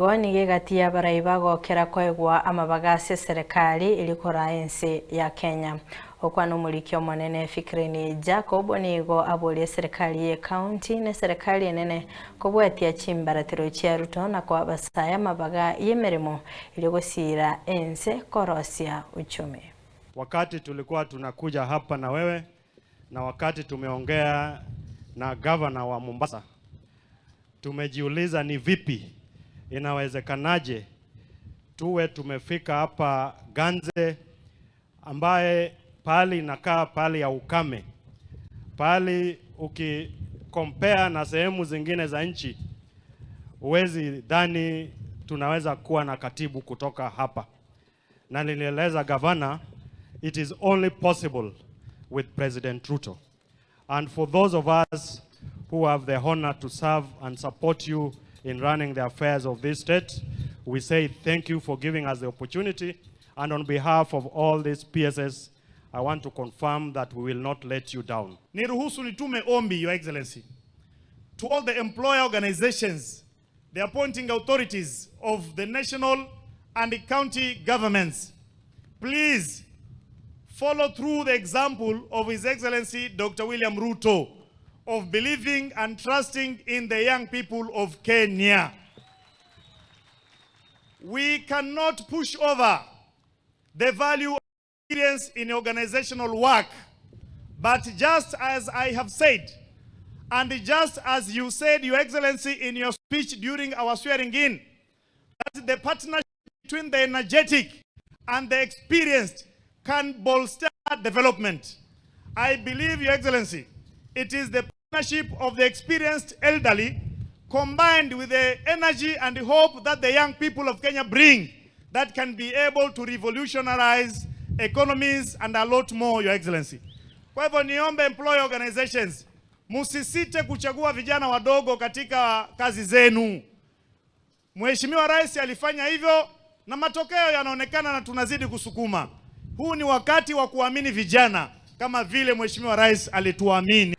Boigo nigo egati y'abarai bagokera koegwa amabaga ase eserekari erio koraa ense ya Kenya. Okwana omoriki omonene Fikirini Jacob nigo aboria eserekari y'ecounty na eserekari enene kobwatia chimbaratero chia Ruto na koa abasae amabaga y'emeremo erio gosiira ense korosia uchumi. Wakati tulikuwa tunakuja hapa na wewe na wakati tumeongea na gavana wa Mombasa, tumejiuliza ni vipi inawezekanaje tuwe tumefika hapa Ganze ambaye pahali inakaa pahali ya ukame, pahali ukicompare na sehemu zingine za nchi huwezi dhani tunaweza kuwa na katibu kutoka hapa, na nilieleza gavana it is only possible with President Ruto. And for those of us who have the honor to serve and support you in running the affairs of this state, we say thank you for giving us the opportunity. And on behalf of all these PSs, I want to confirm that we will not let you down. Niruhusu nitume ombi, Your Excellency, to all the employer organizations, the appointing authorities of the national and the county governments. Please follow through the example of His Excellency Dr. William Ruto of believing and trusting in the young people of Kenya. We cannot push over the value of experience in organizational work. But just as I have said, and just as you said, Your Excellency, in your speech during our swearing in, that the partnership between the energetic and the experienced can bolster development. I believe, Your Excellency, it is the partnership of the experienced elderly combined with the energy and the hope that the young people of Kenya bring that can be able to revolutionize economies and a lot more, Your Excellency. Kwa hivyo niombe employer organizations, musisite kuchagua vijana wadogo katika kazi zenu. Mheshimiwa Rais alifanya hivyo na matokeo yanaonekana na tunazidi kusukuma. Huu ni wakati wa kuamini vijana kama vile Mheshimiwa Rais alituamini.